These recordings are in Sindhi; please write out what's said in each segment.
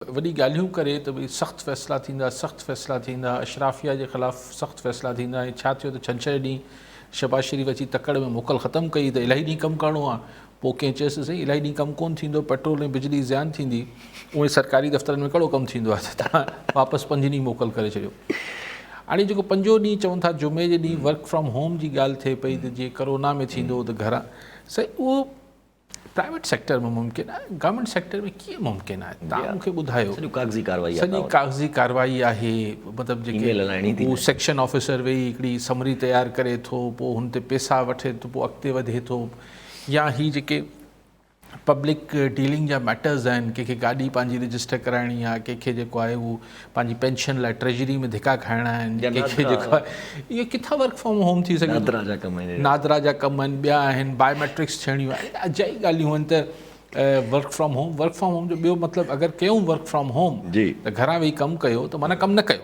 وڏي ڳالهيون ڪري ته ڀئي سخت فيصلا ٿيندا، سخت فيصلا ٿيندا، اشرافيه جي خلاف سخت فيصلا ٿيندا ۽ ڇا ٿيو ته ڇنڇر ڏينهن شهباز شريف اچي تڪڙ ۾ موڪل ختم ڪئي ته الاهي ڏينهن ڪم ڪرڻو آهي، پوء ڪنهن چيس ته سائين الاهي ڏينهن ڪم ڪونه ٿيندو، پيٽرول ۽ بجلي زيان ٿيندي، اونئين سرڪاري دفترن ۾ ڪهڙو ڪم ٿيندو آهي ته توهان واپس پنج ڏينهن موڪل ڪري ڇڏيو. هاڻي جيڪو پنجون ڏينهن چون ٿا جمعي جي ڏينهن ورڪ فرام هوم جي ڳالهه ٿئي پئي ته جيئن ڪرونا ۾ ٿيندو هو ته گهران سائين اهو پرائيويٽ سيڪٽر ۾ ممڪن آهي گورنمينٽ سيڪٽر ۾ ڪيئن ممڪن آهي تان مون کي ٻڌايو سڄو ڪاغذي ڪارروائي آهي سڄي ڪاغذي ڪارروائي آهي مطلب جيڪي هو سيڪشن آفيسر ويهي هڪڙي سمري تيار ڪري ٿو پوء هن تي پيسا وٺي ٿو پوء اڳتي وڌي ٿو يا هي جيڪي پبلڪ ڊيلنگ جا ميٽرز آهن ڪنهن کي گاڏي پنهنجي رجسٽر ڪرائڻي آهي ڪنهن کي جيڪو آهي هو پنهنجي پينشن لاء ٽريجري ۾ ڌڪا کائڻا آهن ڪنهن کي جيڪو آهي اهي ڪٿان ورڪ فرام هوم ٿي سگهي نادرا جا ڪم آهن نادرا جا ڪم آهن ٻيا آهن بايوميٽرڪس ٿيڻيون آهن اجائي ڳالهيون آهن ته work from home work from home جو ٻيو مطلب اگر ڪيون ورڪ فرام هوم جي ته گهران ويهي ڪم ڪيو ته معنيٰ ڪم نه ڪيو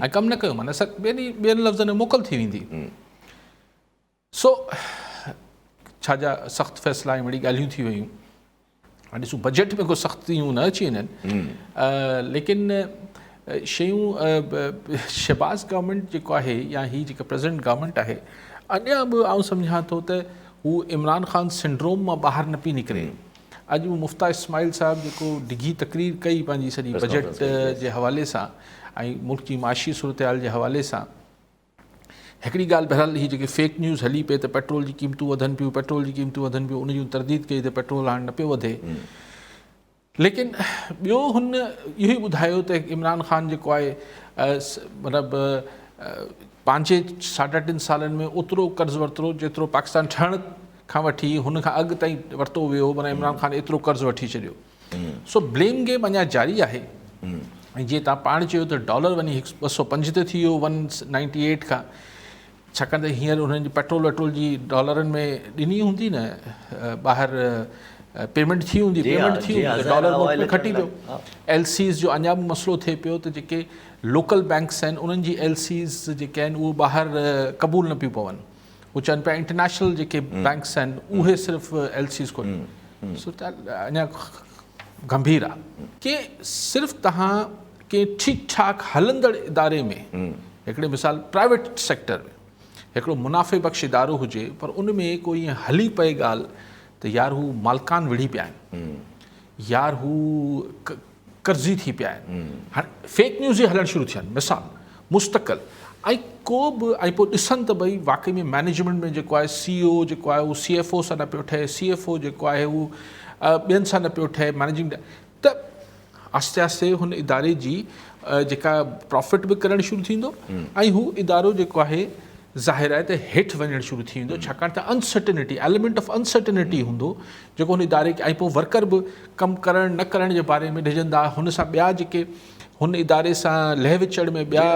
۽ ڪم نه ڪيو معنيٰ سر ٻين ٻين لفظن ۾ موڪل ٿي ويندي سو ڇا جا سخت فيصلا ۽ وڙي ڳالهيون ٿي ويون هاڻي ڏسون بجيٽ ۾ ڪو سختيون نه اچي وڃن ليڪن شيون شهباز گورنمينٽ جيڪو آهي يا هي جيڪا پريزنٽ گورنمينٽ آهي اڃا به آئون سمجهان ٿو ته هو عمران خان سنڊروم مان ٻاهر نه پئي نڪري اڄ به مفتاح اسماعيل صاحب جيڪو ڊگهي تقرير ڪئي پنهنجي سڄي بجيٽ جي حوالي سان ۽ ملڪ جي معاشي صورتحال جي حوالي سان هڪڙي ڳالهه بهرحال هي جيڪي فيڪ نيوز هلي پئي ته پيٽرول جي قيمتون وڌن پيون پيٽرول جي قيمتون وڌن پيون ان جون ترديد ڪئي ته پيٽرول هاڻي نه پيو وڌي ليڪن ٻيو هن اهو ئي ٻڌايو ته عمران خان جيڪو آهي مطلب پنهنجي ساڍا ٽن سالن ۾ اوترو قرض ورتو جيترو پاڪستان ٺهڻ کان وٺي هن کان اڳ تائين ورتو ويو معنيٰ عمران خان ايترو قرض وٺي ڇڏيو سو بليم گيم اڃا جاري آهي ۽ جيئن توهان پاڻ چيو ته ڊالر وڃي هڪ 205 تي ٿي ويو 198 کان ڇاڪاڻ ته هينئر انهن جي پيٽرول ويٽرول جي ڊالرن ۾ ڏني هوندي نه ٻاهر پيمنٽ ٿي هوندي پيمنٽ ٿي هوندي ته ڊالر ملڪ ۾ کٽي پيو ايل سيز جو اڃا به مسئلو ٿئي پيو ته جيڪي لوڪل بينڪس آهن انهن جي ايل سيز جيڪي آهن اهي ٻاهر قبول نه پيون پون هو چون پيا انٽرنيشنل جيڪي بينڪس آهن اهي صرف ايل سيز کولين صورتحال اڃا گنڀير آ ڪي صرف تهان ڪنهن ٺيڪ ٺاڪ هلندڙ اداري ۾ هڪڙي مثال پرائيويٽ سيڪٽر ۾ هڪڙو منافع بخش ادارو هجي پر ان ۾ ڪو ائين هلي پئي ڳالهه ته يار هو مالڪان وڙهي پيا آهن يار هو قرضي ٿي پيا آهن هاڻي فيڪ نيوز ئي هلڻ شروع ٿيا آهن مثال مستقل ۽ ڪو به ۽ پوء ڏسن ته ڀئي واقعي ۾ مئنيجمينٽ ۾ جيڪو آهي سي او جيڪو آهي اهو سي ايف او سان نه پيو ٺهي سي ايف او جيڪو آهي اهو ٻين سان نه پيو ٺهي مئنيجنگ ته آهستي آهستي هن اداري جي جيڪا پرافٽ به ڪرڻ شروع ٿيندو ۽ هو ادارو جيڪو آهي ظاهر آهي ته هيٺ وڃڻ شروع ٿي ويندو ڇاڪاڻ ته انسرٽنٽي ايليمينٽ آف انسرٽنٽي هوندو جيڪو هن اداري کي ۽ پوء ورڪر به ڪم ڪرڻ نه ڪرڻ جي باري ۾ ڊڄندا هن سان ٻيا جيڪي هن اداري سان لهه وچڙ ۾ ٻيا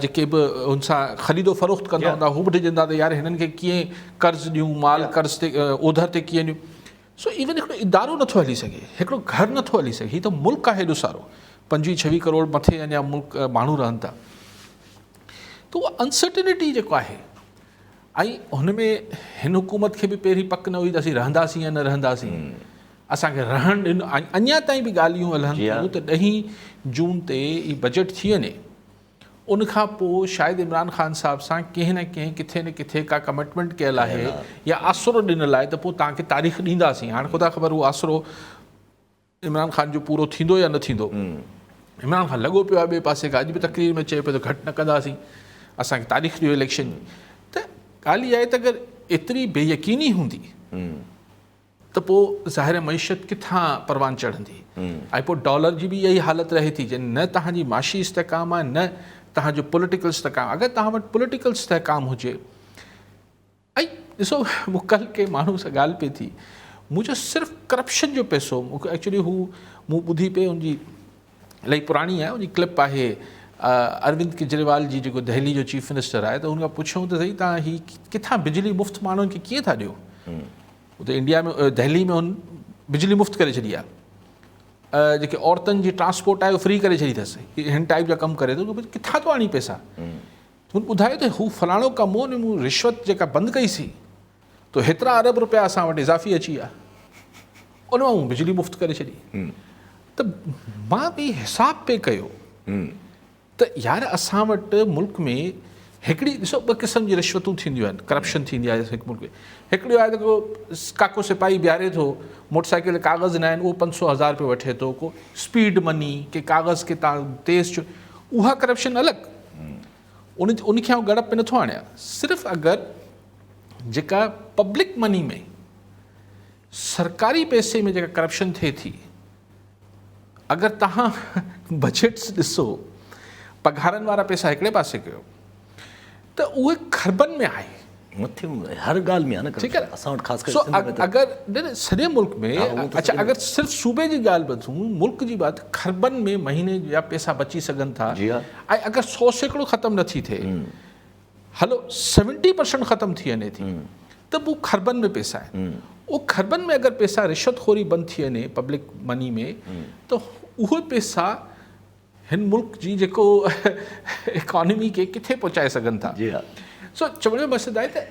جيڪي به هن سان خريد و فروخت ڪندا هوندا هو به ڊڄندا ته يار هنن کي ڪيئن قرض ڏيون مال قرض تي اوڌر تي ڪيئن ڏيون سو ايون هڪڙو ادارو نٿو هلي سگهي هڪڙو گهر نٿو هلي سگهي هي ته ملڪ آهي هيڏو سارو 25 26 ڪروڙ مٿي اڃا ملڪ ماڻهو رهن ٿا ته اها انسرٽنٽي جيڪو آهي ۽ هن ۾ هن حڪومت کي به پهرين پڪ نه هئي ته اسين رهنداسين يا نه رهنداسين اسان کي رهڻ ڏنو اڃا تائين به ڳالهيون هلن ٿيون ته ڏهين جون تي هي بجيٽ ٿي وڃي ان کان پوء شايد عمران خان صاحب سان ڪنهن نه ڪنهن ڪٿي نه ڪٿي ڪا ڪمٽمينٽ ڪيل آهي يا آسرو ڏنل آهي ته پوء توهان کي تاريخ ڏينداسين هاڻي خدا خبر اهو آسرو عمران خان جو پورو ٿيندو يا نه ٿيندو. عمران خان لڳو پيو آهي ٻئي پاسي کان اڄ به تقرير ۾ چئي پيو ته گهٽ نه ڪنداسين اسان کي تاريخ ڏيو اليڪشن جي ته ڳالهه اها آهي ته اگر ايتري بي يقيني هوندي ته پوء ظاهر معيشت ڪٿان پروان چڙهندي ۽ پوء ڊالر جي به اها ئي حالت رهي ٿي جن نه تهان جي معاشي استحڪام آهي نه تهان جو پوليٽيڪل استحڪام اگر تهان وٽ پوليٽيڪل استحڪام هجي ۽ ڏسو مون ڪلهه ڪنهن ماڻهو سان ڳالهه پئي ٿي مون چيو صرف ڪرپشن جو پئسو مون کي ايڪچولي هو مون ٻڌي پئي ان جي الاهي پراڻي آهي ان جي ڪلپ آهي اروند ڪيجريوال جي جيڪو دهلي جو چيف منسٽر آهي ته ان کان پڇيو ته سائين تان هي ڪٿان بجلي مفت ماڻهن کي ڪيئن ٿا ڏيو اتي انڊيا ۾ دهلي ۾ هن بجلي مفت ڪري ڇڏي آهي جيڪي عورتن جي ٽرانسپورٽ آهي فري ڪري ڇڏي اٿس هن ٽائپ جا ڪم ڪري ٿو ڪٿان ٿو آڻي پئسا هن ٻڌايو ته هو فلاڻو ڪم هو ان مون رشوت جيڪا بند ڪئي سي تو هيترا ارب روپيا اسان وٽ اضافي اچي ويا ان مان مون بجلي مفت ڪري ڇڏي. ته مان به حساب پئي ڪيو ته يار اسان وٽ ملڪ ۾ هڪڙي ڏسو ٻه قسم جي رشوتون ٿينديون آهن ڪرپشن ٿيندي آهي هڪ ملڪ ۾ هڪڙو آهي ته ڪو ڪاڪو سپاهي بيهاري ٿو موٽر سائيڪل ڪاغذ نه آهن اهو پنج سو هزار روپيو وٺي ٿو ڪو اسپيڊ مني ڪي ڪاغذ کي تان تيز ڇو اها ڪرپشن الڳ ان ان کي آئون ڳڻپ ۾ نٿو آڻيان صرف اگر جيڪا پبلڪ مني ۾ سرڪاري پئسي ۾ جيڪا ڪرپشن ٿئي ٿي اگر توهان بجيٽس ڏسو پگهارن وارا پئسا هڪڙي پاسي ڪيو ته اهي کربن ۾ آهي. مٿي هر ڳالهه ۾ آهي نه ڪرپشن اسان وٽ خاص ڪري سنڌ ۾ ته اگر نه نه سڄي ملڪ ۾ اڇا اگر صرف صوبي جي ڳالهه ٻڌون ملڪ جي بات کربن ۾ مهيني جا پئسا بچي سگهن ٿا ۽ اگر 100% ختم نٿي ٿئي هلو سيونٽي پرسنٽ ختم ٿي وڃي ٿي ته پوء کربن ۾ پيسا آهن اهو کربن ۾ اگر پيسا رشوت خوري بند ٿي وڃي پبلڪ مني ۾ ته اهي پيسا هن ملڪ جي جيڪو اڪانومي کي ڪٿي پهچائي سگهن ٿا جي ها سو چوڻ جو مقصد آهي ته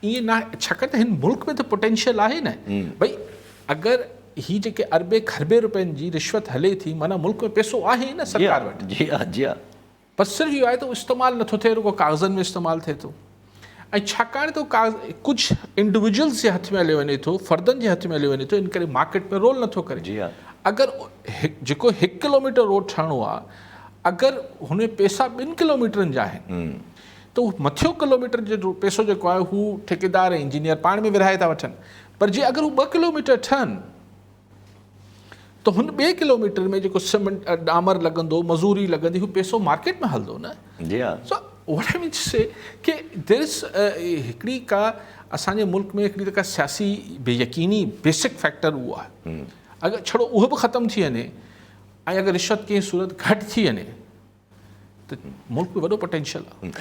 ائين نه ڇاڪاڻ ته هن ملڪ ۾ ته پوٽينشل آهي نه ڀئي اگر هي جيڪي اربين کربين روپين جي رشوت هلي ٿي معنيٰ ملڪ ۾ پيسو آهي نه سرڪار وٽ جي ها جي ها بس صرف اهو آهي ته اهو استعمال نٿو ٿئي رڳو ڪاغذن ۾ استعمال ٿئي ٿو ۽ ڇاڪاڻ ته اهو ڪجهه انڊيويجولز جي هٿ ۾ هليو وڃي ٿو فردن جي هٿ ۾ هليو وڃي ٿو ان ڪري مارڪيٽ ۾ رول نٿو ڪري جي ها اگر جيڪو هڪ ڪلوميٽر روڊ ٺهڻو آهي اگر هن ۾ پيسا ٻن ڪلوميٽرن جا آهن ته اهو مٿيون ڪلوميٽر جو پيسو جيڪو آهي هو ٺيڪيدار ۽ انجنيئر پاڻ ۾ ورهائي ٿا وٺن پر جي اگر هو ٻه ڪلوميٽر ٺهن ته هن ٻئي ڪلوميٽر ۾ جيڪو سيمنٽ ڏامر لڳندو مزوري لڳندي هو پيسو مارڪيٽ ۾ هلندو نه جي ها so what I mean to say ڪي دير از هڪڙي ڪا اسان جي ملڪ ۾ هڪڙي ته ڪا سياسي بي يقيني بيسڪ فيڪٽر اهو آهي اگر ڇڙو اهو به ختم ٿي وڃي ۽ اگر رشوت ڪنهن صورت گهٽ ٿي وڃي ته ملڪ ۾ وڏو پوٽينشل آهي.